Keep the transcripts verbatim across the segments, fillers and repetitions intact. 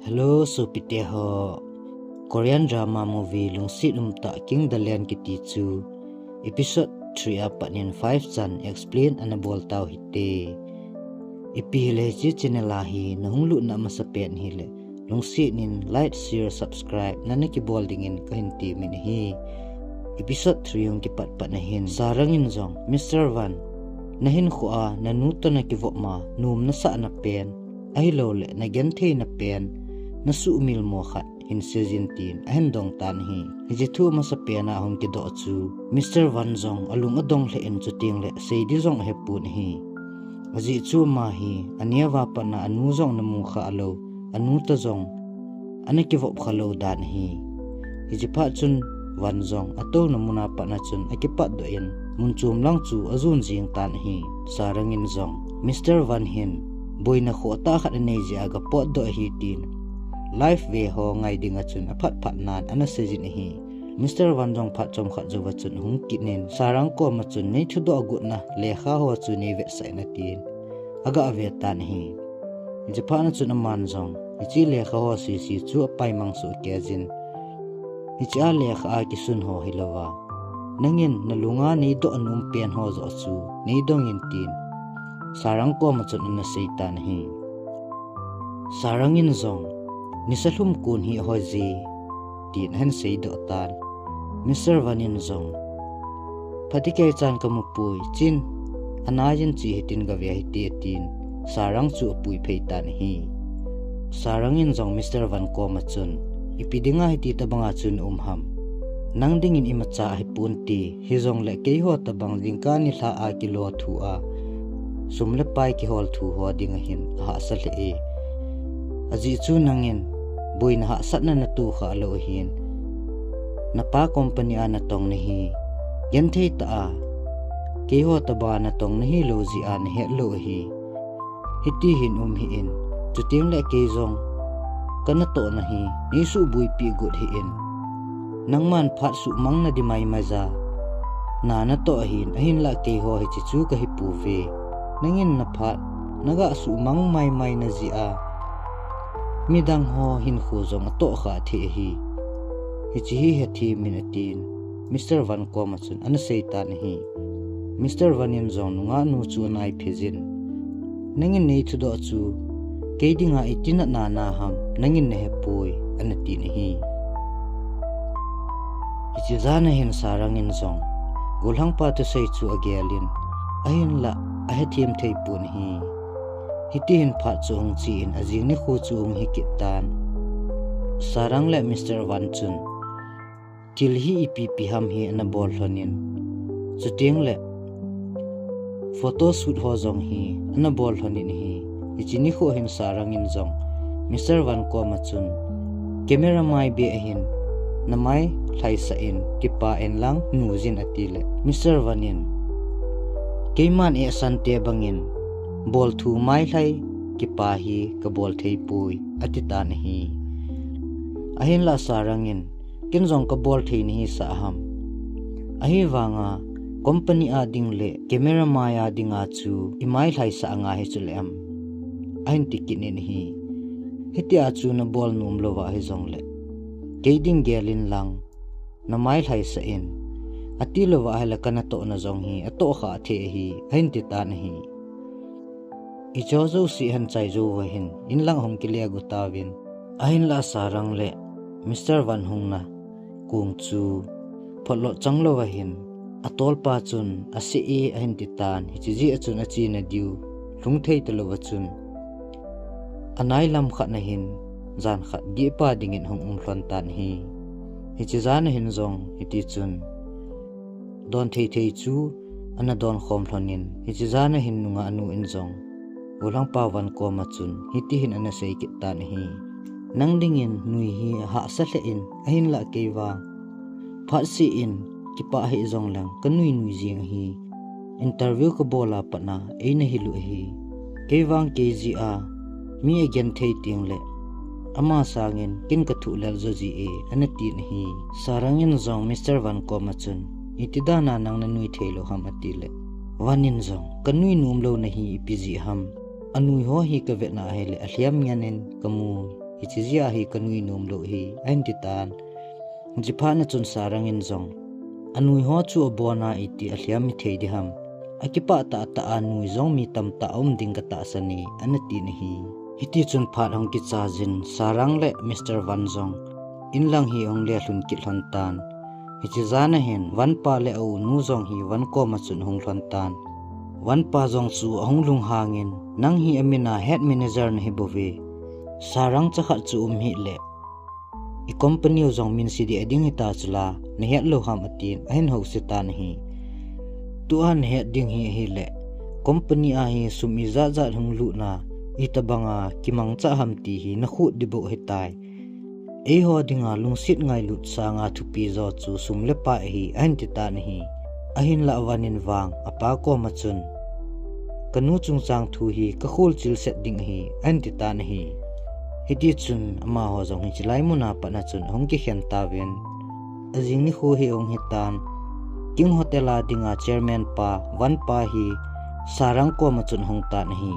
Hello, sopite ho. Korean drama movie Lungset Umtah King the Land kiti chu episode three apat in five chan explain ana bol tau hite. Ipi hile hiche channel a hi nahung lutna masapen hile, lungset in like, share, subscribe nana kibol dingin kahin temin ahi. Episode three hung kipat pat na hin Sarang in jong, Mister Van, nahinkho a nanu toh nakivop ma, nom nasahna pen, ahilouleh nagentheina pen, nasuhmil mo khat hin seijin tin ahin dong tan ahi. Hiche thu masapen a hung kidoh chu Mister Van jong alung adong lheh in, chutengle seiding jong ahepon ahi. Ajeh chu ama hi aneo a pat na anu jong ana mu khalou, anu toh jong ana kivop khalou dan ahi. Hiche phat chun Van jong atouna mun a pat na chun akipatdoh in, mun chom lang chu ajon jeng tan ahi. Sarang in jong, Mister Van hin boina khohtah khat anei jeh a gapotdoh ahi tin, life ve ho ngai dinga chun aphat phat nan ana seijin ahi. Mister Van jong phat chomkhat jouva chun ahung kit in, Sarang koma chun, nei thudoh gotna lekha ho chu nei vetsah in atin, aga ve tan ahi. Hiche phat na chun aman jong hiche lekha ho sese chu apaimang soh keijin, hiche a lekha a kisun ho hilouva, nangin nalunga neidoh nom pen ho joh chu neidong in tin, Sarang koma chun ana sei tan ahi. Sarang in jong, nisa lhum kon hi ahoi je, tin ahin seidoh tan. Mister Van in jong, phatecha chan kamu poi, chin, anai in che hitin gave hite, tin Sarang chu apui phei tan ahi. Sarang in jong Mister Van koma chun, ipi dinga hiti tobanga chu na um ham? Nang dingin imacha ahiponte, hijongle keiho tobang jingkah nilhah a kilo thu a, sum le pai kihol thu ho dinga hin ahahsa lheh e. Ajeh chu nangin boina hahsatna natoh khalou ahin, napa company a natong nahi, genthei tah a keiho tobanga natong nahilou jeh a nahet lou ahi. Hiti hin um hih in, chutengle kei jong kanatohna hi neisuhboipi got hih in. Nangman phat suhmang nadi maimai ja na natoh ahin, ahinlah keiho hiche chu kahipouve. Nangin naphat naga suhmang maimai na jeh a midang ho hinkho jong atohkhah thei ahi. Hiche hi hethem in atin, Mister Van koma chun ana sei tan ahi. Mister Van in jong nungah nu chu anai phei jin, nangin nei thudoh chu kei dinga iti natna na ham, nangin nahepoi, ana tin ahi. Hiche jan a hin Sarang in jong golhangpa thusei chu agel in, ahinlah ahethem thei pon ahi. Hiti hin phat chu ahung che in, ajing nikho chu ahung hi kit tan. Sarang le Mister Van chun thil hi ipi ipi ham hi ana bol lhon in, chutengle photo shoot ho jong hi ana bol lhon in ahi. Hiche nikho hin Sarang in jong Mister Van koma chun, camera mai beh ahin, namai lhaisah in, kipah in lang nujin, atile Mister Van in, keiman ehsante bangin bolthu mailhai kipa hi kabol thei poi, ati tan ahi. Ahinlah Sarang in, ken jong kabol thei nahisah ham? Ahivanga company a ding le camera mai a dinga chu imai lhaisah angai hi chule am, ahin ti kit in ahi. Hitia chu nabol nom louva hijongle kei ding gel in lang, namai lhaisah in, atilouva ahile kanatohna jong hi atohkhah thei ahi, ahin ti tan ahi. Hicheho jouse ahin chai jouva hin inlang ahung kile got tauvin, ahinlah Sarang le Mister Van hungna kong chu photlot chang louva hin atolpa chun, asei e, ahin ti tan. Hiche jeh a chun achena diu lhung thei talouva chun, anai lam khat na hin jan khat dehpa dingin ahung um lhon tan ahi. Hiche jan a hin jong hiti chun don thei thei chu ana don khom lhon in, hiche jan a hin nungah nu in jong golhangpa Van koma chun hiti hin ana sei kit tan ahi. Nang dingin nui hi ahahsa lheh in, ahinlah kei vang phatseh in kipah hih jongleng kanui nui jeng ahi. Interview kabol a pat na eina hil u ahi. Kei vang kei jeh a mi agenthei tengle ama sangin ken kathuh lel jo ji e, ana tin ahi. Sarang in jong Mister Van koma chun, iti dana nang nanui theilou ham, atile Van in jong, kanui nom louna hi ipi jeh ham? Anui ho hi kavetna ahile alhem ngen in kamu, Hiche jeh a hi kanui nom lou ahi, ahin ti tan. Hiche phat na chun Sarang in jong, anui ho chu abon a iti alhem hithei ding ham. Akipah tah tah a nui jong mi tamtah aum ding katahsan e, ana tin ahi. Hiti chun phat ahung kichai jin, Sarang le Mister Van jong in lang hi ahung le lhun kit lhon tan. Hiche jan a hin, Van pa le a u nu jong hi Van koma chun ahung lhon tan. Van pa jong chu ahung lunghang in, nang hi amin a head manager nahi bouve. Sarang chakhat chu um hih le, i company u jong min se deh ding hita chula, nahet lou ham atin, ahin houset tan ahi. Tua nahet ding hi ahile, company a hi sum ijat jat hung lut na, itobang a kimangcha ham ti hi nahet ding bou ahitai. Eiho dinga lungset ngailut sanga thupi jo chu sum le pai ahi, ahin ti tan ahi. Ahinlah Van in vang, apa koma chun, kanu chungchang thu hi kakhol chilset ding ahi, ahin ti tan ahi. Hiti chun amaho jong hiche lai mun a pat na chun ahung kikhen tauvin. Ajing nikho hi ahung hitan, King Hotel a dinga chairman pa, Van pa hi Sarang koma chun ahung tan ahi.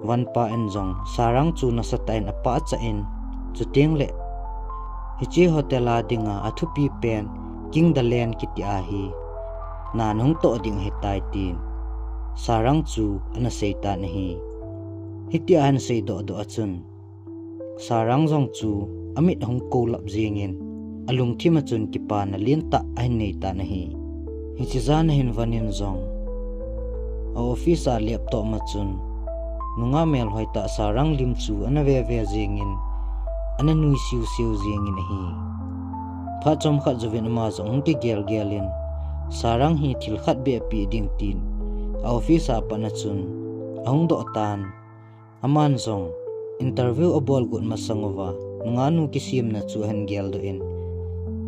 Van pa in jong Sarang chu nasatah in apachat in, chuteng le, hiche hotel a dinga athupi pen King Dalen kiti a hi na nahung toh ding ahitai tin, Sarang chu ana sei tan ahi. Hiti a ahin sei doh doh a chun, Sarang jong chu amit ahung kolap jingin, alungthim a chun kipana lentah ahin nei tan ahi. Hiche jan a hin Van in jong a office a laptop ma chun, nungah melhoi tah Sarang lim chu ana ve ve jingin, ana nui siu siu jingin ahi. Phat chomkhat jouvin ama jong ahung kigel gel in, Sarang hi thil khat beh apeh ding tin, a office a pat na chun ahung doh tan. Aman jong, interview abol got masang uva, nungahnu kisemna chu ahin geldoh in,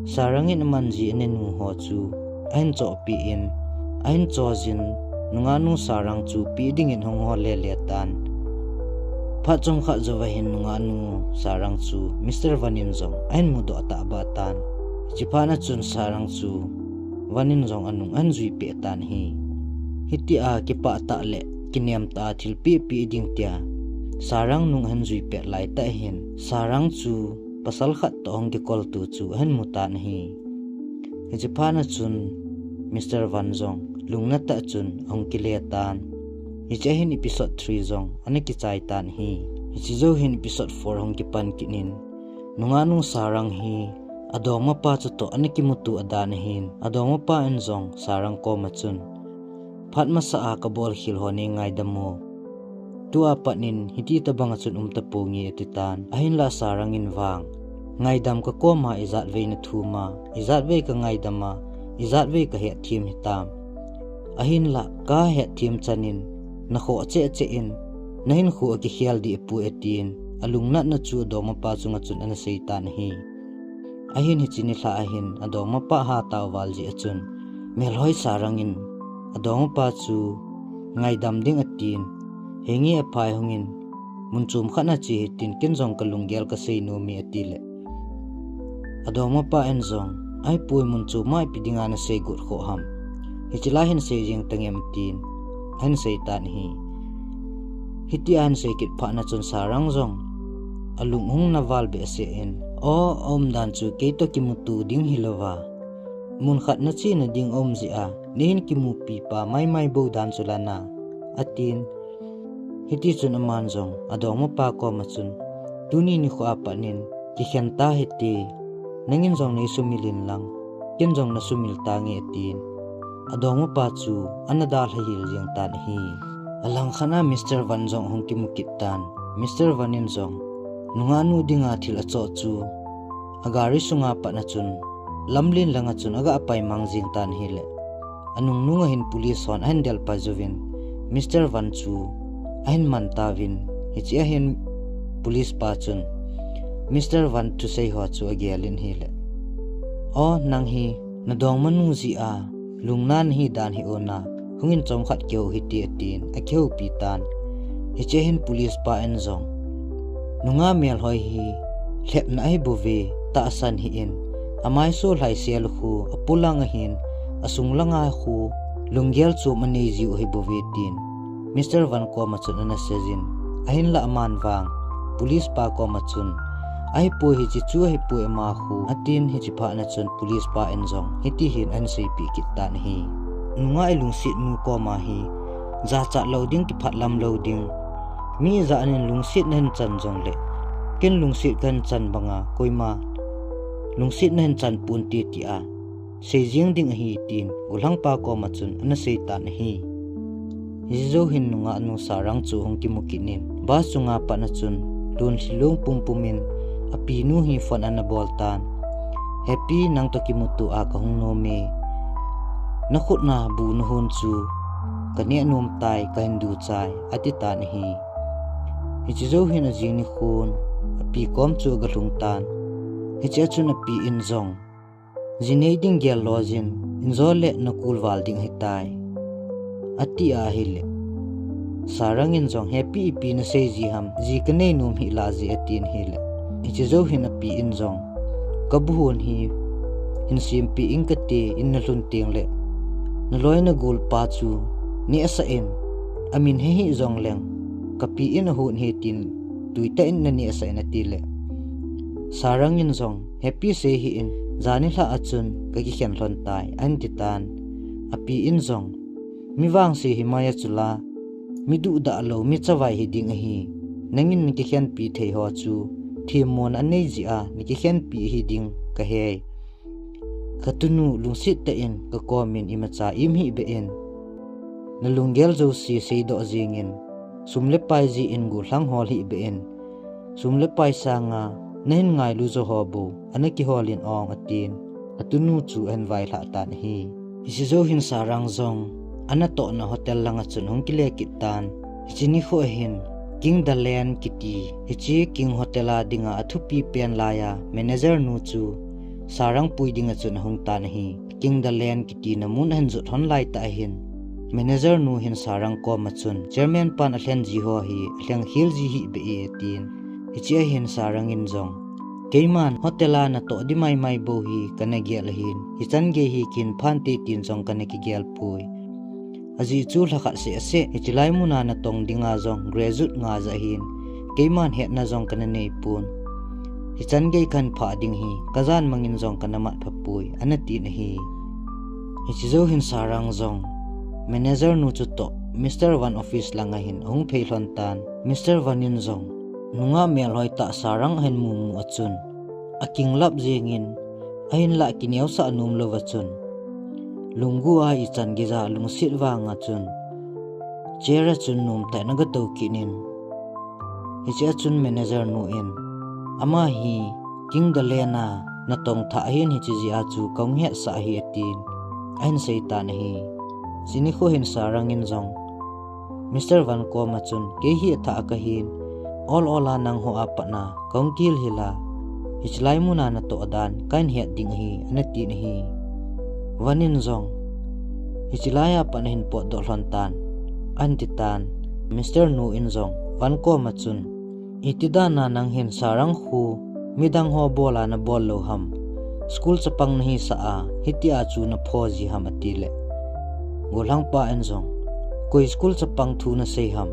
Sarang in aman ji anenu ho chu ahin chohpeh in, ahin choh jin, nungahnu Sarang chu peh dingin ahung hol le le tan. Phat chomkhat jouva hin nungahnu Sarang chu Mister Van in jong ahin mudoh tahbeh tan. Hiche phat na chun Sarang chu Van in jong anung ahin jui peh tan ahi. Hiti a kipah tah le kinem tah a thilpeh peh ding tia Sarang nung ahin jui pet lai tah hin, Sarang chu pasal khat toh ahung kikol tu chu ahin mu tan ahi. Hiche phat na chun Mister Van jong lungna tah chun ahung kile tan. Hiche a hin episode three jong ana kichai tan ahi. Hiche jou hin episode four ahung kipan kit in, nungahnu Sarang hi adongmapa chu toh ana kimuto adan ahin, adongmapa in jong Sarang koma chun, phat masa a kabol khel ho nei ngaidam o. Tua pat in hiti tobang a chun um taponge ati tan. Ahinlah Sarang in vang, ngaidam kakoma ijat vei nathum a, ijat vei kangaidam a, ijat vei kahetthem hitam. Ahinlah kahetthem chan in, nakhoh cheh cheh in, nahinkho akikhel deh poi atin, alungnatna chu adongmapa chunga chun ana sei tan ahi. Ahin hiche nilhah a hin adongmapa hatah a aval jeh a chun, melhoi Sarang in adongmapa chu ngaidam ding atin, henge aphai hungin, mun chom khat nache hitin, ken jong kalunggel kasei nome atile, adongmapa in jong, ahipoi, mun chom a ipi dinga nasei got khoh ham. Hiche lai hin sei jeng tangem tin ahin sei tan ahi. Hiti ahin sei kit phat na chun Sarang jong alung ahung na val behseh in, o, aumdan chu keitoh kimuto ding hilouva, mun khat nachena ding aum jeh a neihin kimupi pa maimai bou dan chu lana, atin. Hiti chun aman jong adongmapa koma chun, tuni nikho a pat in kikhen ta hite, nangin jong neisumil inlang, ken jong nasumil tange atin, adongmapa chu ana dalha hel jeng tan ahi. Alangkhat a Mister Van jong ahung kimu kit tan. Mister Van in jong nungahnu dinga thil achoh chu agari sunga pat na chun, lamlen langa chun aga pai mang jeng tan ahile, anungnung a hin police hon ahin del pai jouvin, Mister Van chu ahin man tauvin, hiche a hin police pa chun Mister Van thusei ho chu agel in ahile, o, nang hi nadongmanu jeh a lungna nahi dan hi ona, hungin chomkhat kihou hite atin, akihoupi tan. Hiche a hin police pa in jong, nungah melhoi hi lhepna ahibouve, tahsan hih in, amaiso lhaisel u khu apolang ahin, asung langa khu lunggel chom anei jiu ahibouve tin, Mister Van koma chun ana seijin, ahinlah aman vang, police pa koma chun, "Ahipoi, hiche chu ahipoi ama khu," atin, hiche phat na chun police pa in jong hiti hin ahin seipeh kit tan ahi. Nungah ilungset nu koma hi, jachat lou ding, kiphatlam lou ding. Mi ijat in lungset nahin chan jongle, ken lungset kahin chan banga, koima lungset nahin chan ponte tia seijing ding ahi, tin gollhangpa koma chun ana sei tan ahi. Hiche jou hin nungah nu Sarang chu hung kimu kit in, bus chunga pat na chun lun lhilung pumpum in apinu hi phone ana bol tan, "Happy, nang toh kimuto a kahung nom e. Nakhut na bu nahon chu kaneh nom tai, kahin duchai," ati tan ahi. Hiche jou hin ajing nikhon api kom chu aga lhung tan. Hiche a chun api in jong Ji nei ding gel lou jin, injo le nakul val ding ahitai, ati ahile, Sarang in jong, Happy, ipi nasei ji ham, ji kanei nom hih la ji, atin ahile, hiche jou hin api in jong, Kabu hon hi hin sempeh ing kate, in nalhun teng le naloi nagol pa chu nehsah in, amin he hih jongleng kapi in ahon ahi tin tuitah in nanehsah in, atile, Sarang in jong, Happy, sei hih in, jani lhah a chun kakikhen lhon tai, ahin ti tan. Api in jong, Mi vangse hi mai a chu la, mi duhdah lou, mi chavai hi ding ahi. Nangin nakikhenpi thei ho chu themmona anei jeh a nakikhenpi ahi ding kahei. Katunu, lungset tah in kakom in imacha im hih beh in. Nalunggel jouse seidoh jeng in, sum le pai jeh in gollhang hol hih beh in. Sum le pai sanga nahin ngailu jo ho bou ana kihol in ong, atin, atunu chu ahin vailhah tan ahi. Hiche jou hin Sarang jong anatohna hotel langa chun ahung kile kit tan. Hiche nikho hin King Dalen kiti, hiche King Hotel a dinga athupi pen laiya manager nu chu Sarang pui dinga chun ahung tan ahi. King Dalen kiti na mun ahin jot lhon laitah ahin, manager nu hin Sarang koma chun, Chairman pan alhen ji ho hi alheng khel ji hih beh e, atin. Hiche a hin Sarang in jong, Keiman hotel a natoh di maimai bou hi kana gel ahin, hichan gei hi kihin phante tin jong kana kigel poi. Ajeh chu lhakhat seh seh, hiche lai muna natong dinga jong graduate nga ja ahin, keiman hetna jong kana nei pon. Hichan gei kahin phah ding hi kajan mangin jong kana matpha poi, ana tin ahi. Hiche jou hin Sarang jong manager nu chutoh Mister Van office langa hin ahung phei lhon tan. Mister Van in jong nungah melhoi tah Sarang ahin mumu a chun akinglap jeng in, ahinlah kineosah nom louva chun, lunggel a ichan geija lungset vanga chun chair a chun nomtah in aga tou kit in, hiche a chun manager nu in, Ama hi King Dalen a natong thah ahin, hiche jeh a chu kahung hetsah ahi, atin ahin sei tan ahi. Hiche nikho hin Sarang in jong Mister Van koma chun, Kei hi athah kahin, ol ol a nangho a pat na kahung kihilhil a, hiche lai muna natoh dan kahin het ding ahi, ana tin ahi. Van in jong, Hiche laiya pat nahin potdoh lhon tan, ahin ti tan. Mister Nu in jong Van koma chun, Iti dan a nang hin Sarang khu midang ho bol a nabol lou ham? School chapang nahisah a, hitia chu napho ji ham, atile, gollhangpa in jong, Koi school chapang thu nasei ham?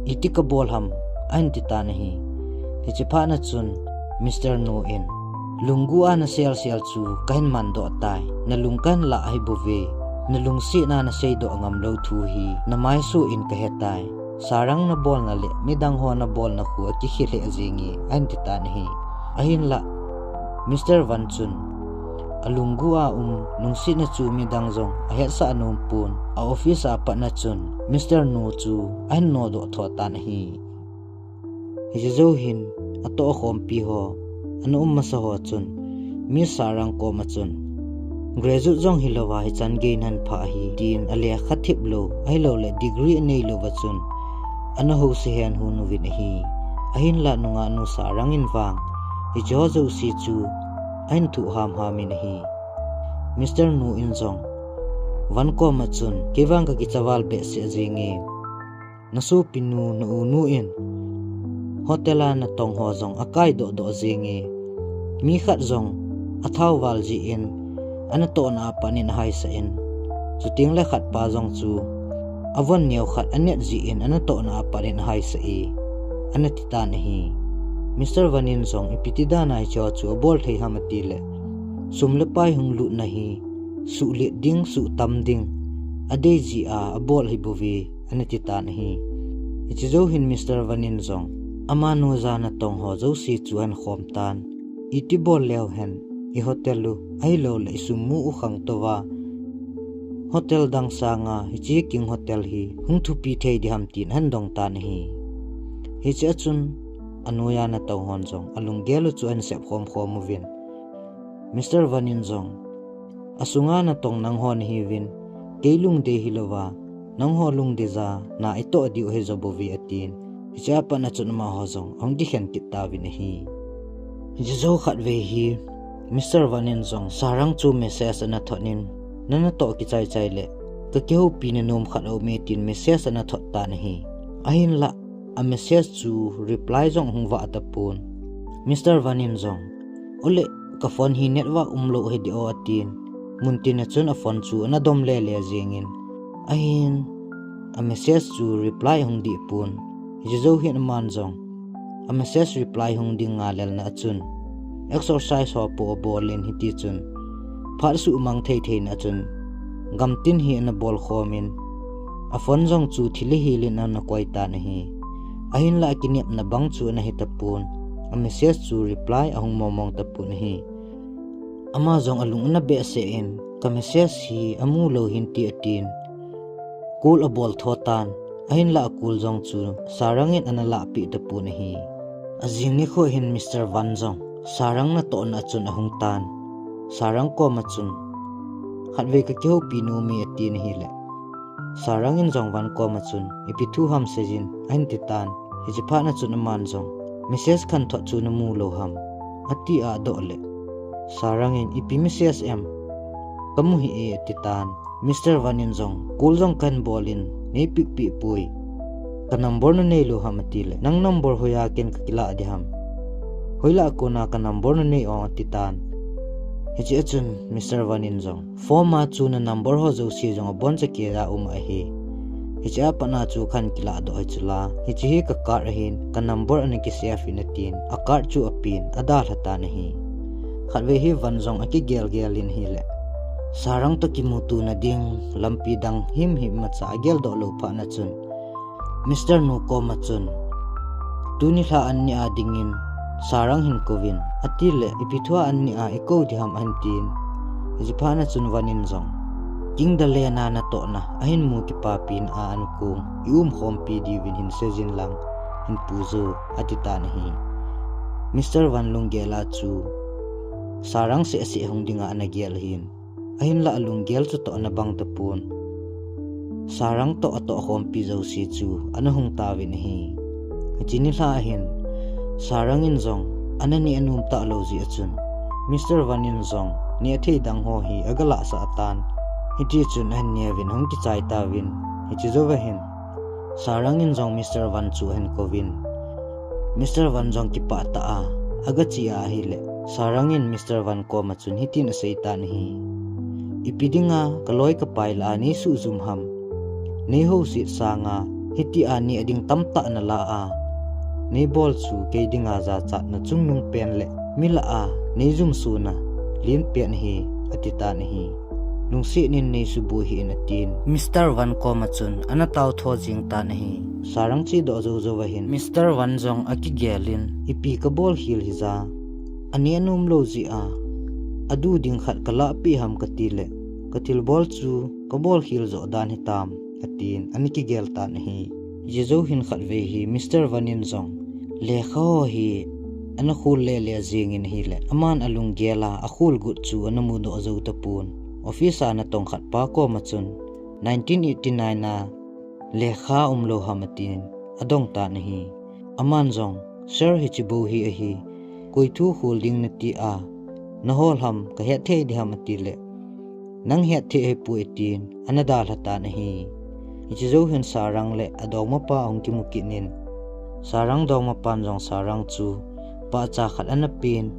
Iti kabol ham? ahin ti tan ahi. Hiche phat na chun Mister Nu in, Lunggel a naselsel chu kahin mandoh tai, nalung kahin lah ahi bouve. Nalungsetna naseidoh ngamlou thu hi namaisoh in kahetai. Sarang nabolna le midang ho nabolna khu akikhel lheh jenge, ahin ti tan ahi. Ahinlah Mister Van chun alunggel a um lungsetna chu midang jong ahetsah nom pon, a office a pat na chun Mister Nu chu ahin nodoh tho tan ahi. Hiche jou hin atohkhompi ho, ana um masa ho chun Miss Sarang koma chun, Graduate jong hilouva hichan gei nahin phah ahi, tin alekha thip lou, ahilouleh degree anei louva chun ana housa hen hon uvin ahi. Ahinlah nungah nu Sarang in vang hicheho jouse chu ahin thoh hamham in ahi. Mister Nu in jong Van koma chun, Kei vang kakicha val behseh jenge. Nasopinu, na-unu in hotel a natong ho jong akaidoh doh jenge. Mi khat jong athao val jeh in anatohna a pat in ahaisah in, chutengle khatpa jong chu avon neo khat anet jeh in anatohna a pat in ahaisah e. ana ti tan ahi. Mister Van in jong ipi ti dan a hiche chu abol thei ham ati le, sum le pai hung lutna hi suhlet ding, suhtam ding, adei jeh a abol hi bou ve, ana ti tan ahi. Hiche jou hin Mister Van in jong ama noiya natong ho jouse chu ahin khom tan. Iti bol leu hen, i hotel u, ahilou le i sum mu u khangtou va, hotel dang sanga hiche King Hotel hi hung thupi thei ding ham tin ahin dong tan ahi. Hiche a chun anoiya natong hon jong alunggel u chu ahin sep khom khom uvin, Mister Van in jong, asunga natong nangho nahiuvin, kei lungdei hilouva, nangho lungdei ja na i toh diu ahi jo bou ve atin. Hiche a pat a chun amaho jong ahung kikhen kit tauvin ahi. Hiche jou khatvei hi Mister Van in jong Sarang chu message ana thot in, na natoh kichai chai le, ka kihoupi na nom khat aume tin message ana thot tan ahi. Ahinlah a message chu reply jong hung vah tapon. Mister Van in jong, ole, ka phone hi network umlou ahi ding o atin, muntin a chun a phone chu ana dom lele jeng in, ahin a message chu reply hung dih pon. Hiche jou hin aman jong a message reply hung ding ngalelna a chun exercise ho po abol in hiti chun phat suhmang thei theina a chun gamtin hi ana bol khom in, a phone jong chu thil hihil in ana koi tan ahi. Ahinlah kinepna bang chu ana hi tapon, a message chu reply ahung mong mong tapon ahi. Ama jong alung ana behseh in, ka message hi amu lou hin ti atin, call abol tho tan, ahinlah a call jong chu Sarang in ana lahpeh tapon ahi. Ajing nikho hin Mister Van jong Sarang natohna a chun ahung tan. Sarang koma chun, khatvei ka kihoupi nome atin ahile, Sarang in jong Van koma chun, ipi thu ham seijin, ahin ti tan. Hiche phat a chun aman jong, message khat thot chu namu lou ham, ati a adoh le, Sarang in, ipi message em? Kamu hih e, ati tan. Mister Van in jong, call jong kahin bol in, nei pick peh poi. Ka number nanei lou ham ati le, nang number hoiya ken kakilah ding ham? Hoilah kona ka number nanei ong ati tan. Hiche a chun Mister Van in jong, phone a chu na number ho jouse jong aboncha keiya um ahi. Hiche a pat a chu kahin kilah doh ahi chula. Hiche hi ka card ahin, ka number ana kisave in atin, a card chu apen, adalha tan ahi. Khatvei hi Van jong akigel gel in ahile, Sarang toh kimuto na ding lampi dang himhim imacha agel doh lou phat a chun, Mister Nu koma chun, tuni lha an ni a dingin Sarang hin kouvin, ati le, ipi thua an ni a ikou ding ham ahin tin. Hiche phat a chun Van in jong, King Dale na natohna ahin mu kipapina a ankong i umkhompi diuvin hin seijin lang, hin pujo, ati tan ahi. Mister Van lunggel a chu Sarang seh seh hung dinga ana gel ahin. Ahinlah alunggel chutoh ana bang tapon. Sarang toh atoh khompi jouse chu ana hung tauvin ahi. Hiche nilhah hin Sarang in jong ana neh anom talou jeh a chun Mister Van in jong neh thei dang ho hi aga lahsah tan. Hiti chun ahin neh uvin ahung kichai tauvin. Hiche jouva hin Sarang in jong Mister Van chu ahin kouvin. Mister Van jong kipah tah a aga che a ahile, Sarang in Mister Van koma chun hitin asei tan ahi. Ipi dinga kaloi kapai lah a nei suhjum ham? Nei houset sanga hitia neh ding tamtah nala a nei bol chu kei dinga jachatna chungnung pen le mi lah a nei jumsona lenpen ahi, ati tan ahi. Lungset in nei suboi hih in atin. Mister Van koma chun ana tao tho jing tan ahi. Sarang chedoh jou jouva hin Mister Van jong akigel in, ipi kabol khel hija? Aneh anom lou jeh a adu ding khat kalahpeh ham kati le, kathilbol chu kabol khel joh dan hitam, atin ana kigel tan ahi. Hiche jou hin khatvei hi Mister Van in jong lekha ho hi ana khol lele jeng in ahile, aman alunggel a akholgut chu ana mudoh jou tapon. Office a natong khat pa koma chun nineteen eighty-nine a lekha umlou ham atin adong tan ahi. Aman jong, Sir, hiche bou hi ahi, koi thu khol ding nati a nahol ham, kahet thei ding ham ati le, nang het thei ahipoi atin ana dalha tan ahi. Hiche jou hin Sarang le adongmapa ahung kimu kit in, Sarang dongmapan jong Sarang chu pahcha khat ana pen,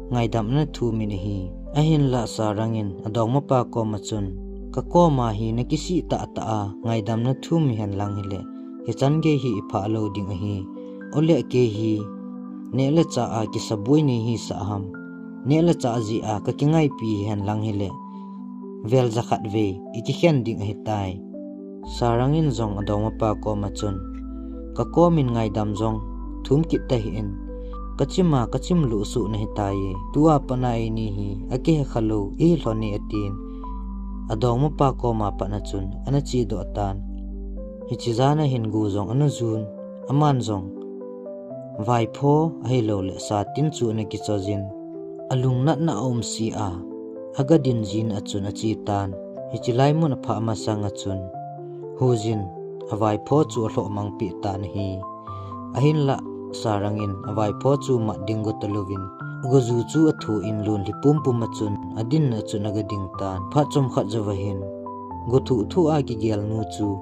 ngaidam ana thumin ahi. Ahinlah Sarang in adongmapa koma chun, kakoma hi nakisih tahtah a ngaidam nathum hihen lang hile, hichan gei hi iphah lou ding ahi. Ole kei hi neh le chah a kisaboi nei hisah ham. Neh le chah jeh a kakingaipi hihen lang hile vel jakhat vei ikikhen ding ahitai. Sarang in jong adongmapa koma chun, kakomin ngaidam jong thum kit tahih in, kachim a kachim luh suh nahitai e. Tua pat a eini hi akihe khalou ihi lhon e, atin adongmapa koma pat a chun ana chedoh tan. Hiche jan a hin gu jong ana jun, aman jong vaipho ahilouleh satin chu ana kichoi jin, alungnatna aumse a, agadin jin a chun ache tan. Hiche lai mun aphah masang a chun, hujin avaipho chu alhoh mangpeh tan ahi. Ahinlah Sarang in avaipho chu mat ding gotalouvin, goju chu athu in lunlhi pumpum a chun adin a chun agading tan. Phat chomkhat jouva hin gothuh thuh a kigelnu chu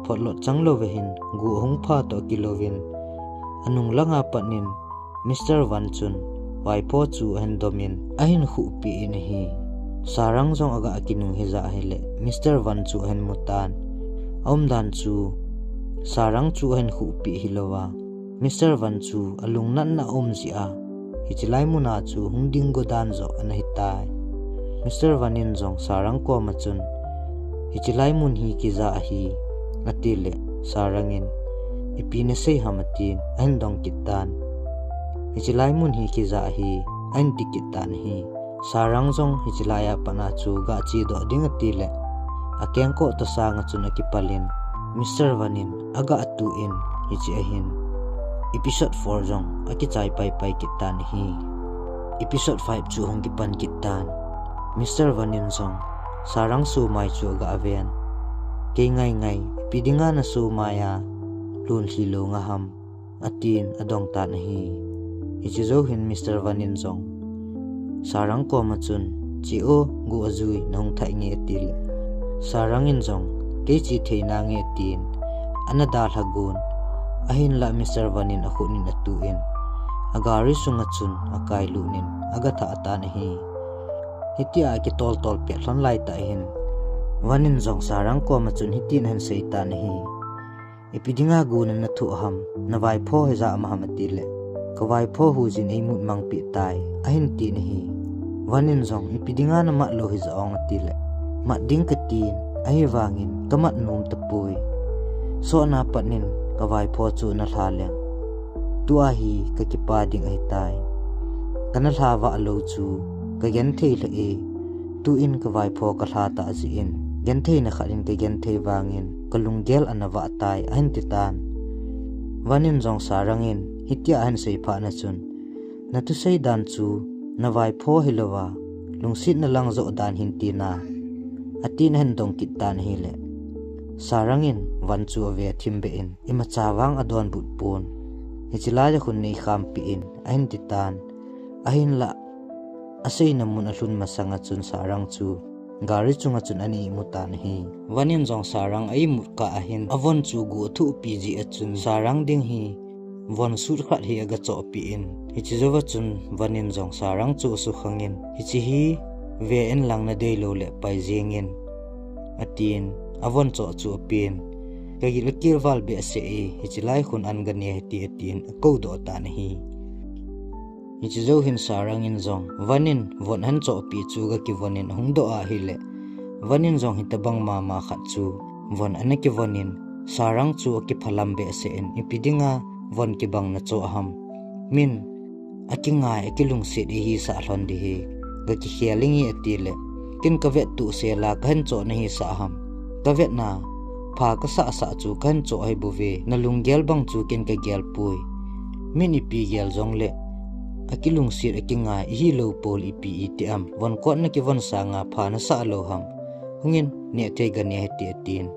photlot chang louva hin gu ahung pha toh kilouvin, anung langa pat in Mister Van chun vaipho chu ahin domin ahin khuhpeh in ahi. Sarang jong aga kinung hijeh a hile Mister Van chu ahin mutan. Aumdan chu Sarang chu ahin khuhpeh hilouva, Mister Van chu alungnatna aum jeh a hiche lai mun a chu hung ding godan joh ana hitai. Mister Van in jong Sarang koma chun, hiche lai mun hi kija ahi, atile Sarang in, ipi nasei ham, atin ahin dong kit tan. Hiche lai mun hi kija ahi, ahin ti kit tan ahi. Sarang jong hiche lai a pat a chu ga chedoh ding atile, akengkoh toh sanga chun akipalin Mister Van in aga atuh in, hiche ahin episode four jong akichai paipai kit tan ahi. Episode five chu hung kipan kit tan. Mister Van in jong Sarang somai chu aga ven. Kei ngaingai, ipi dinga nasomai a lunlhi lou nga ham, atin adong tan ahi. Hiche jou hin Mister Van in jong Sarang koma chun, che o, gu ajui nahung thai nge, atile Sarang in jong, kei che thei nange, atin ana dalha gon. Ahinlah Mister Van in akhut in atuh in, agari sunga chun akailut in aga thah tan ahi. Hitia akitoltol pet lhon laitah hin Van in jong Sarang koma chun hitin ahin sei tan ahi. Ipi dinga gu nana thoh ham, navaipho hijat ma ham, atile, kavaipho hujin eimut mangpeh tai, ahin tin ahi. Van in jong, ipi dinga namat lou hijat ong, atile, mat ding katin, ahivangin kamat nom tapoi. Sotna pat in kavaipho chu nalha leng, tua hi kakipa ding ahitai. Kana lha vah lou chu kagenthei lheh e. Tuin kavaipho kalha tah jeh in gentheina khat in kagenthei vangin kalunggel ana vah tai, ahin ti tan. Van in jong Sarang in hitia ahin seiphat na chun, nathusei dan chu navaipho hilouva lungsetna lang joh dan hin tina, atin ahin dong kit tan ahile, Sarang in Van chu ave thim beh in, imacha vang adonbut pon, hiche lai a khun neikhampi in, ahin ti tan. Ahinlah aseina mun alhun masanga chun Sarang chu gari chunga chun ana imu tan ahi. Van in jong Sarang aimut kah ahin avon chu gu athuhpi jeh a chun Sarang ding hi von sut khat hi aga chohpeh in, hiche jouva chun Van in jong Sarang chu asukhangin, hiche hi ve in lang, nadei louleh pai jengin, atin avon choh chu apen. Kagil akel val behseh e, hiche lai khun an gane hite, atin akoudoh tan ahi. Hiche jou hin Sarang in jong Van in von ahin chohpeh chu aga kivon in ahung doh ahile, Van in jong hitobang mama khat chu von ana kivon in, Sarang chu akiphalam behseh in, ipi dinga von kibang nachoh ham, min akingai akilungset ihisah lhon ding hi, gakikhel inge, atile, ken kavet tohsel a kahin choh nahisah ham, kavetna pha kasahsah chu kahin choh ahibouve, nalunggel bang chu ken kagelpoi. Min ipi gel jongle akilungset akingai ihilou pou le ipi iti am, von kot nakivon sanga pha nasah lou ham, hungin nehthei gane hite, atin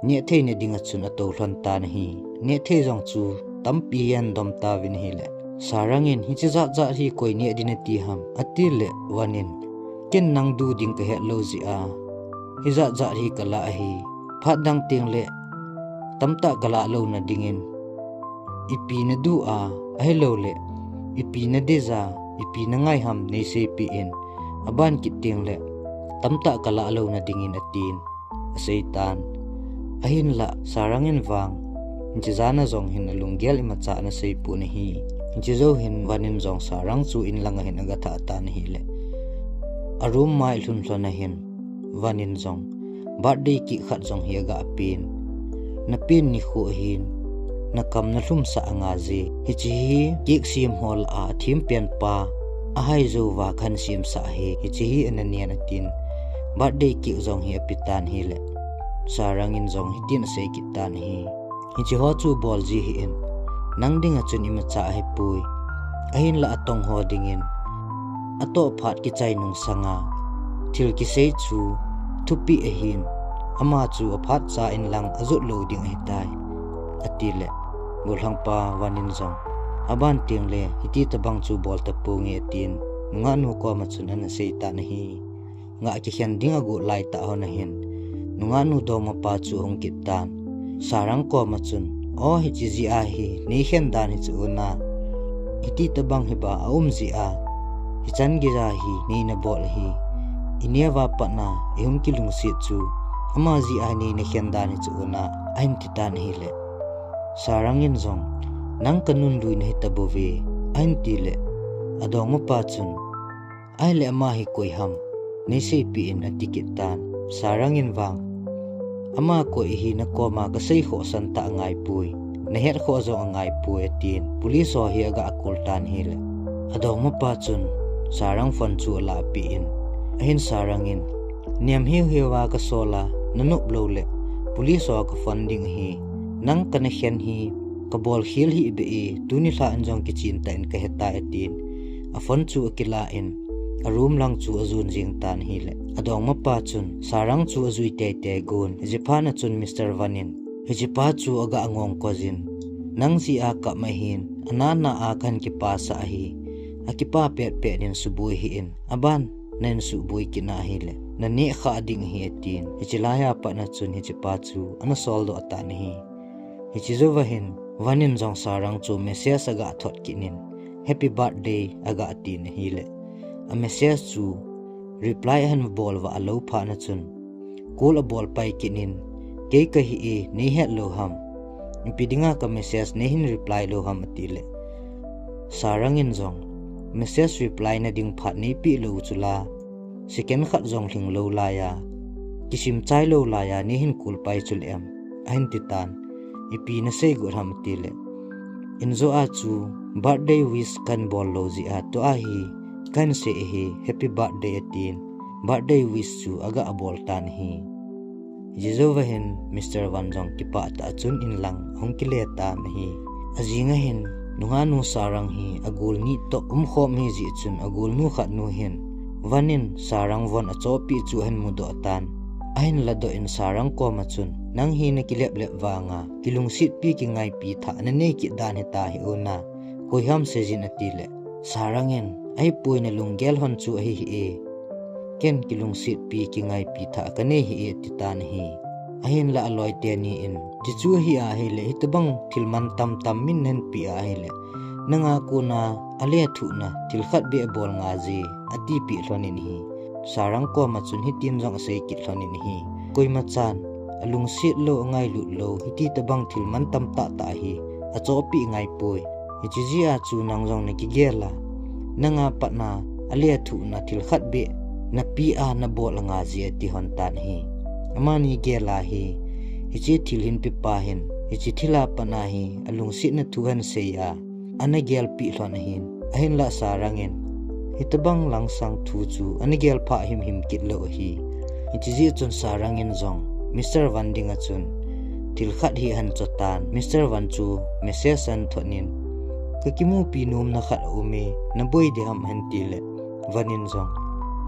nehthei ne dinga chun atou lhon tan ahi. Nehthei jong chu tampi ahin dom tauvin ahile, Sarang in, hiche jatjat hi koi neh ding nati ham, atile Van in, ken nang du ding kahet lou jeh a hijatjat hi kalah ahi. Phat dang tengle tamtah kalah louna dingin ipi nadu a, ahilouleh ipi nadeija, ipi nangai ham neiseipeh in, aban kit tengle tamtah kalah louna dingin, atin aseitan. Ahinlah Sarang in vang Hiche jana jong hin alunggel imacha ana seipon ahi. Hiche jou hin Van in jong Sarang chu in langa hin agathah tan ahile, a room mai lhun lhon ahin Van in jong birthday cake khat jong hi agapen. Napen nikho ahin, nakam nalhumsah anga je. Hiche hi cake sem ho lah a thempen pa ahaijouva kahin semsah ahi. Hiche hi ana nen atin, birthday cake jong hi apetan ahile, Sarang in jong hitin asei kit tan ahi. Hiche ho chu bol ji hih in, nang dinga chun imacha ahipoi. Ahinla atong ho dingin atoh phat kichai nung sanga thil kisei chu thupeh ahin, ama chu aphat cha in lang ajot lou ding ahitai, atile, gollhangpa Van in jong, aban tengle hiti tobang chu bol taponge, atin nungahnu koma chun ana sei tan ahi. Ngah kikhen ding agot laitah hon ahin, nungahnu dongmapa chu ahung kit tan. Sarang koma chun, O, hiche jeh a hi neikhen dan hichu na, hiti tobang hiba aum jeh a hichan geija hi neina bol ahi. Ineva patna ihung kilungset chu ama jeh a neina khen dan hichu na, ahin titan ahile, Sarang in jong, Nang kanunlui nahi tabouve, ahin tile, adongmapa chun, Ahile ama hi koiham, neiseipeh in, ati kit tan. Sarang in vang, Ama koi ahi nakoma kasei khohsan tah angaipoi, nahet khoh jong angaipoi, atin police ho hi aga call tan ahile, adongmapa chun Sarang phone chu alahpeh in, ahin Sarang in, Nem hiu hiuva kasol a, nanop loule police ho ka phone ding ahi. Nang kana khen hi kabol khel hih beh e, tuni lhah in jong kichen tah in kahetai, atin a phone chu akilah in a room lang chu ajon jeng tan ahile, adongmapa chun Sarang chu ajui teitei gon. Hiche phatna chun Mister Van in hichepa chu aga ngong koi jin, Nang jeh a kap ahin, ana na a kahin kipasah ahi, akipa petpet in suboi hih in, aban na insuhboi kit na ahile naneh khah ding ahi, atin hiche laiya patna chun hichepa chu ana soldoh tan ahi. Hiche jouva hin Van in jong Sarang chu message aga thot kit in, Happy birthday, aga tin ahile, a message chu reply ahin bol vah lou phatna chun call abol pai kit in, Kei kahi e, neihet lou ham? Ipi dinga ka message neihin reply lou ham? atile, Sarang in jong, Message reply na ding phat neipeh lou chu la, second khat jong lhing lou laiya, kisim chai lou laiya neihin call pai chule em? ahin titan. Ipi nasei got ham? atile, Injo a chu birthday wish kahin bol lou jeh a tua hi kahin sei ahi, Happy birthday, atin birthday wish chu aga bol tan ahi. Hiche jouva hin Mister Van jong kipah tah a chun in lang ahung kile tan ahi. Ajing ahin nungahnu Sarang hi agol ni toh umkhom ahijeh chun agolnu khatnu hin Van in Sarang von achohpeh chu ahin mudoh tan. Ahin ladoh in Sarang koma chun, Nang hi nakileplep vanga kilungsetpi kingaipi thah nanei kit dan hita hi una, koiham seijin? atile, Sarang in, Ahipoi, nalunggel hon chu ahi hih e, ken kilungsetpi kingaipi thah kanei hih e, atitan ahi. Ahinla aloi teni in, Tichu ahi ahile hitobang thil mantam tam min nahinpeh ahile nanga kona alethuhna thil khat beh abol ngaije, atipeh lhonin ahi. Sarang koma chun hitin jong asei kit lhonin ahi, Koimachan alungset lou, angailut lou, hiti tobang thil mantam tahtah hi achohpeh ngaipoi. Hiche jeh a chu nang jong nakigel a, nanga patna alethuhna thil khat beh napeh a nabol angaije, ati lhon tan ahi. Amani gel a hi, hiche thil hinpepa hin hiche thil a patna hi alungsetna thu ahin sei a, ana gelpeh lhon ahin, ahinla Sarang in hitobang langsang thu chu ana gel phah himhim kit lou ahi. Hiche jeh chun Sarang in jong Mister Van dinga chun thil khat hi ahin chotan. Mister Van chu message ahin thot in, Kakimupi nomna khat aume, naboi diham? ahin tile, Van in jong,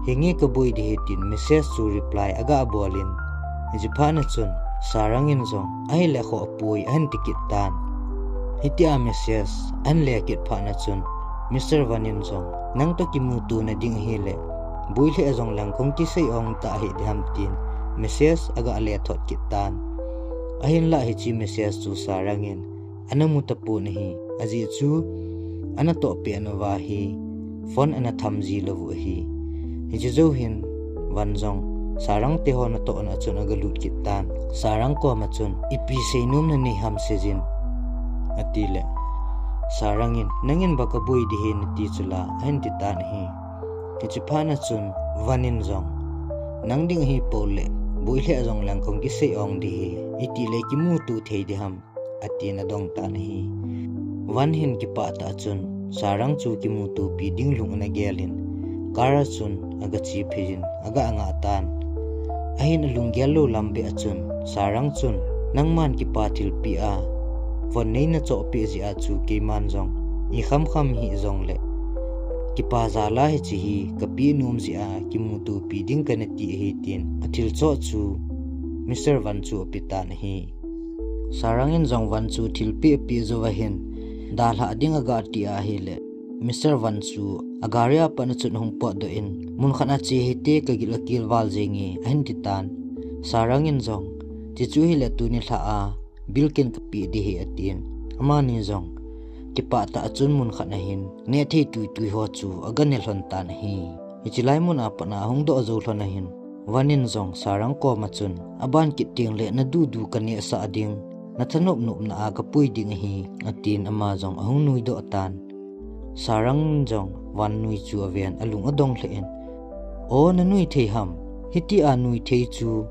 Henge, kaboi ding ahi, tin message chu reply aga bolin, hiche phatna chun Sarang in jong, Ahile khoh poi, ahin tikit tan. Hitia message ahin lekit phatna chun Mister Van in jong, Nangtoh kimutona ding ahile boi lheh jongleng kahung kisei ong tah hih diham, tin message aga lethot kit tan. Ahinla hiche message chu Sarang in ana mu tapon ahi, ajeh chu ana tohpeh nauva hi phone ana thamji lou u ahi. Hiche jou hin Van jong Sarang te ho natohna a chun aga lut kit tan. Sarang koma chun, "Ipi seinom nanei ham seijin," ati le, Sarang in, "Nangin ba kaboi ding ahi nati chu la," ahin ti tan ahi. Hiche phat na chun Van in jong, "Nang ding ahi pole, boi lheh jong leng kahung kisei ong ding ahi, iti le kimuto thei ding ham," atin adong tan ahi. Van hin kipah tah a chun Sarang chu kimutopi ding lung ana gel in, car a chun aga che phei in aga ngah tan. Ahin alunggel lou lam beh a chun Sarang chun, "Nangman kipa thilpeh a von neina chohpeh jeh a chu keiman jong ikham kham hih jongle kipa jal a hiche hi kapeh nom jeh a kimutopi ding kana ti ahi," tin athil choh chu Mister Van chu ape tan ahi. Sarang in jong Van chu thilpeh apeh jou va hin, dalhah ding aga ti ahile, Mister Van chu agari a pat na chun ahung potdoh in, "Mun khat a che hite, kagil akel val jenge," ahin ti tan. Sarang in jong, "Chuche chu hile tuni lhah a bill ken kapeh ding ahi," atin. Amani jong kipah tah a chun mun khat a hin neh thei tui tui ho chu aga ne lhon tan ahi. Hiche lai mun a pat na ahung doh jou lhon a hin, Van in jong Sarang koma chun, "Aban kit teng le nadudu kaneh sah ding, nathanop nopna a kapui ding ahi," atin ama jong ahung nui doh tan. Sarang in jong Van nui chu aven alung adong lheh in, "O, nanui thei ham? Hiti a nui thei chu,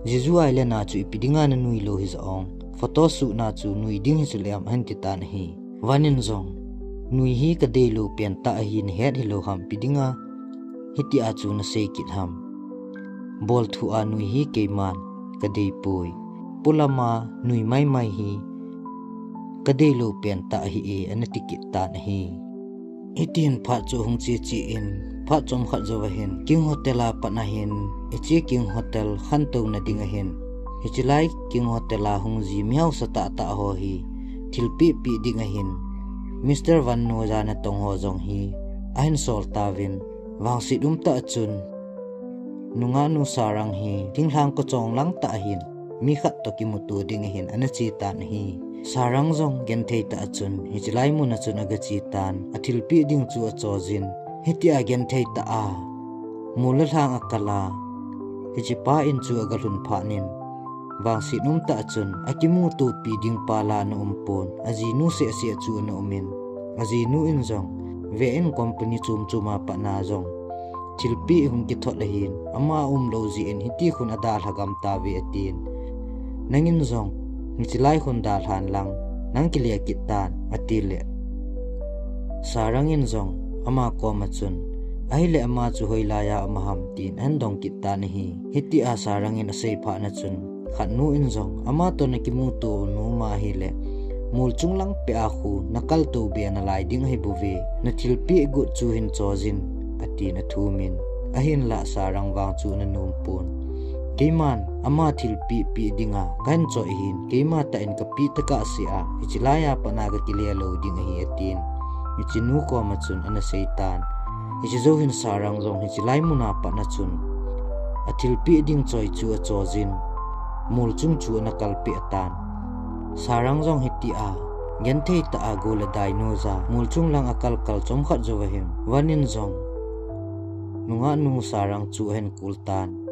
Jeju Island a chu ipi dinga nanui lou hija ong? Photo shoot na chu nui ding hichu lem," ahin ti tan ahi. Van in jong, "Nui hi kadei lou pen tah ahi, nahet hilou ham, ipi dinga hiti a chu nasei kit ham? Bol thu a nui hi keiman kadei poi. Polam a nui maimai hi kadei lou pen tah ahi e," ana ti kit tan ahi. Hitin phat chu ahung che che in, phat chomkhat jou va hin King Hotel a pat na hin, hiche King Hotel khantouna ding a hin, hiche lai King Hotel a hung ji mihausa tah tah ho hi thilpeh peh ding a hin, Mister Van nu ja natong ho jong hi ahin sol tauvin, vangset um tah a chun nungah nu Sarang hi thinglhang kochong lang tah a hin mi khat toh kimuto ding a hin ana che tan ahi. Sarang jong genthei tah a chun hiche lai mun a chun aga che tan, athilpeh ding chu acho jin, hiti a genthei tah a mol le lhang akal a, hiche pa in chu aga lhun phat in, vangset um tah a chun akimutopi ding pa la ana um pon, ajinu seh seh chu ana um in, ajinu in jong ve in company chom chom a pat na jong thilpeh hung kithot ahin, ama aum lou jeh in hiti khun adalha gam tauve atin. "Nangin jong hiche lai khun dalhan lang, nang kile kit tan," ati le, Sarang in jong ama koma chun, "Ahile ama chu hoilai a um ham?" tin ahin dong kit tan ahi. Hiti a Sarang in asei phat na chun, khat nu in jong, "Ama toh nakimuto nom ahile, mol chung lang peh a khu nakal tou be nalai ding ahi bouve, nathilpeh got chu hin cho jin," atin athum in, ahinlah Sarang vang chu ana nom pon. "Keiman ama thilpeh peh dinga kahin choi ahin, keima tah in kapeh tokah seh a, hiche lai a pat na kakile lou ding ahi," atin, hiche nu koma chun ana sei tan. Hiche jou hin Sarang jong hiche lai mun a pat na chun athilpeh ding choi chu acho jin, mol chung chu ana kal peh tan. Sarang jong hiti a genthei tah a gol le dai nu ja mol chung lang akal kal chomkhat jou va hin, Van in jong nungah nu Sarang chu ahin kou tan.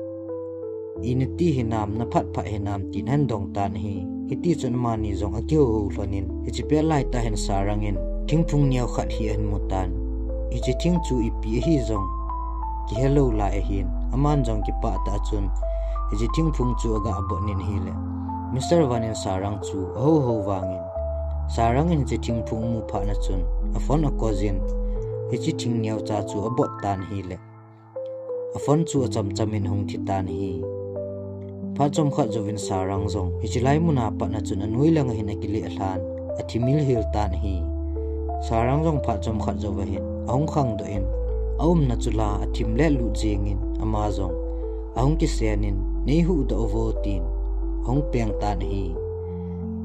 "Ina ti hinam, naphat phat hinam?" tin ahin dong tan ahi. Hiti chun amani jong akihou hou lhon in, hiche pet lai tah hin Sarang in thingphung neo khat hi ahin mu tan. Hiche thing chu ipi ahi jong kihe lou lai ahin, aman jong kipah tah a chun hiche thingphung chu aga bot in ahile, Mister Van in Sarang chu ahou hou vang in, Sarang in hiche thingphung amu phat na chun aphone ako jin, hiche thing neocha chu abot tan ahile, aphone chu acham cham in ahung thi tan ahi. Phat chomkhat jouvin Sarang jong hiche lai mun a pat na chun anoi lang a hin akile lhan, athim hil hil tan ahi. Sarang jong phat chomkhat jou va hin ahung khangdoh in, aumna chu la athim le lut jeng in, ama jong ahung kisen in, "Nei huhdoh uvo," tin ahung peng tan ahi.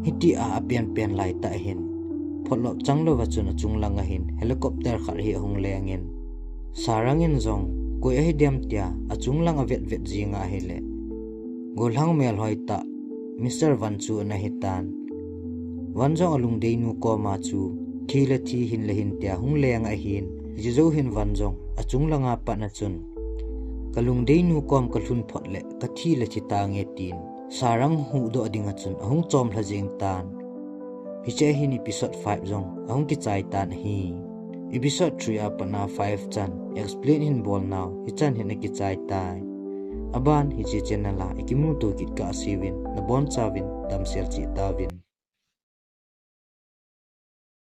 Hiti a apen pen lai tah hin, photlop chang lou va chun achung lang a hin helicopter khat hi ahung leng in, Sarang in jong koi ahi dem tia achung lang avet vet jing ahile, gollhang melhoi tah Mister Van chu ana hi tan. Van jong alungdei nu koma chu thi le thi, hin le hin tia hung leng ahin, hiche jou hin Van jong achung lang a pat na chun Kalungdeinu kom kalhun phot le kathi le thi tange tin, Sarang huhdoh dinga chun ahung chomlha jeng tan. Hiche hin episode five jong ahung kichai tan ahi. Episode three a pat a five chan explain hin bol nau hichan hin akichai tai. Aban hiche channel a ikimuto kit kah seuvin nabonchauvin damsel cheh tauvin.